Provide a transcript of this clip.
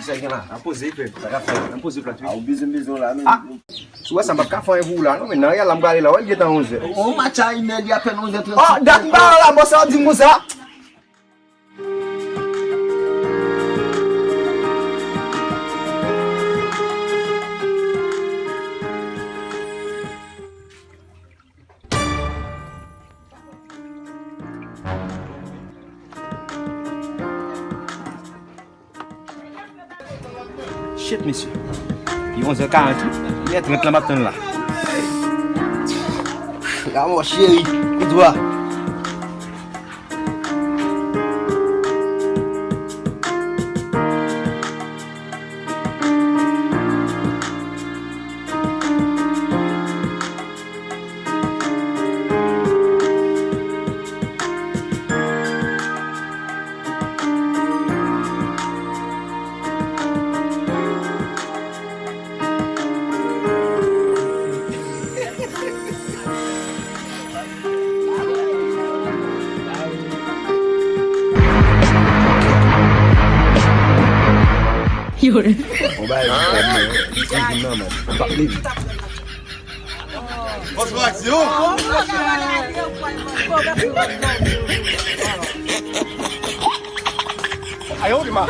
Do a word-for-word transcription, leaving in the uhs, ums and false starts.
Sa gen la? An poze, frè. Sa ka fè? An poze plat, wi. A, ou bizou, bizou la, men. Ah! Si w wè sa, m p ap ka fè anyen pou ou la, non, men nan reyèl la, m prale la, wè, l gentan onz è. On match a inè, li apèn onz è trannsenk. Oh, dat m pa la, bòs la di m konsa. Shit, mesye. Li onz è karant, wi. Li trant la m ap tann la. Lanmò, cheri. Tout dwa. Yo. On bagay ki fè byen, wi. Li vin nan, man. M p ap leve. Bonjou, aksyon! Ayo, di ma.